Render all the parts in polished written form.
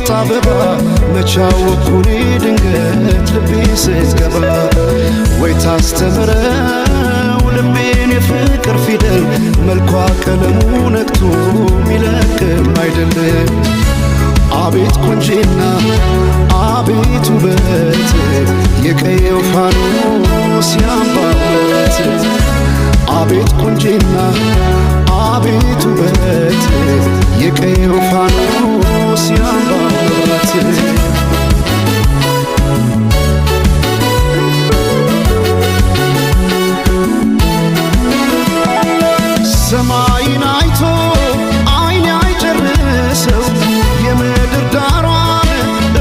ጌጥ አበባ መቻወኩኔ ድንገት ልቤ ስትገባ ወይ ታስተምረው ልቤን የፍቅር ፊደል መልኳ ቀለሙ ነክቶ ሚለቅም አይደለም። አቤት ቁንጅና አቤት ውበት የቀየው ፋኖስ ያምባበት አቤት ቁንጅና አቤት ውበት የቀየው ፋኖስ ያምባበት። ሰማይን አይቶ አይኔ አይጨርሰው የምድር ዳሯን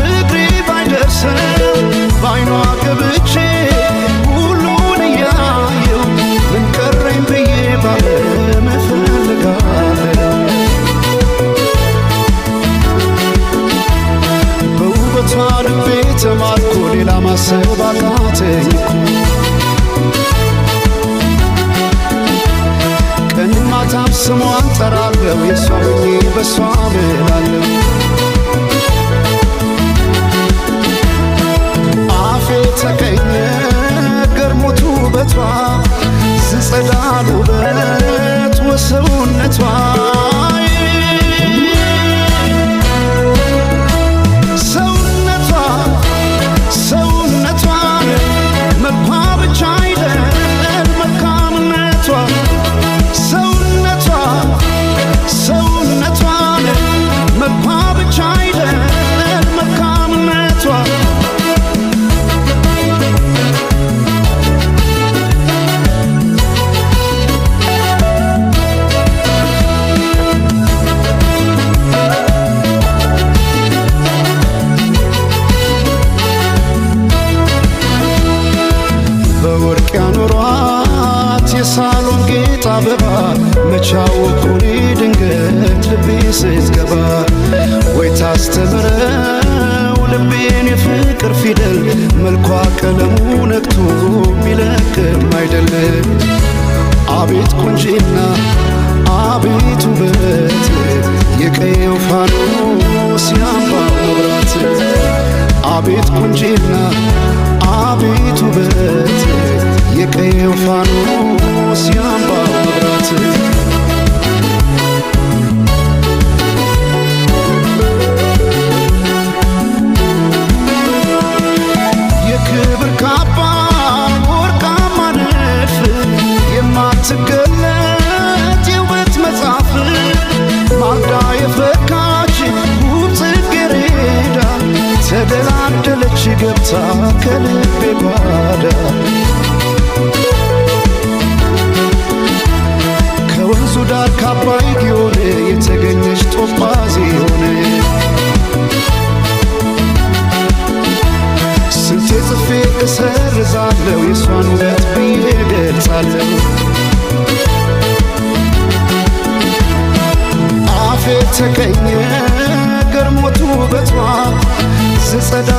እግሬ ባይደርሰው ባይኗ ገብቼ ሁሉን እያየው ምን ቀረኝ ብዬ ባለም እፈልጋለሁ። በውበቷ ልቤ ተማርኮ ሌላ ማሰብ አቃተኝ እኮ ቀን ማታም ስሟን ጠራለሁ የሷ ሆኜ በሷ እምላለሁ። አፌ ተቀኘ ገርሞት ውበቷ ዝጸዳል ውበት ወሰውነቷ ሰውነቷ ሰውነቷን መልኳ ብቻ አይደል መልካምነቷ ሰውነቷ ሰውነቷን መልኳ ብቻ አይደል መልካምነቷ። በወርቅ ያኖሯት የሳሎን ጌጥ አበባ መቻወኩኔ ድንገት ልቤ ስትገባ ወይ ታስተምረው ልቤን የፍቅር ፊደል መልኳ ቀለሙ ነክቶ ሚለቅም አይደለም። አቤት ቁንጅና አቤት ውበት የቀየው ፋኖስ ያምባው መብራት አቤት ቁንጅና አቤት ውበት የቀየው ፋኖስ ያምባው መብራት። የክብር ካባ ወርቃማ ንድፍ የማትገለጥ የውበት መጽሐፍ ማልዳ የፈካች ውብ ጽጌረዳ ተደላደለች ገብታ ከልቤ ጓዳ ከወንዙ ዳር ካባይ ግዮን የተገኘች ጦጳዚዮን ስንቴ ጽፌ እሰርዛለሁ የእሷን ውበት ብዬ ገልጻለሁ። አፌ ተቀኘ ገርሞት ውበቷ ዝጸዳ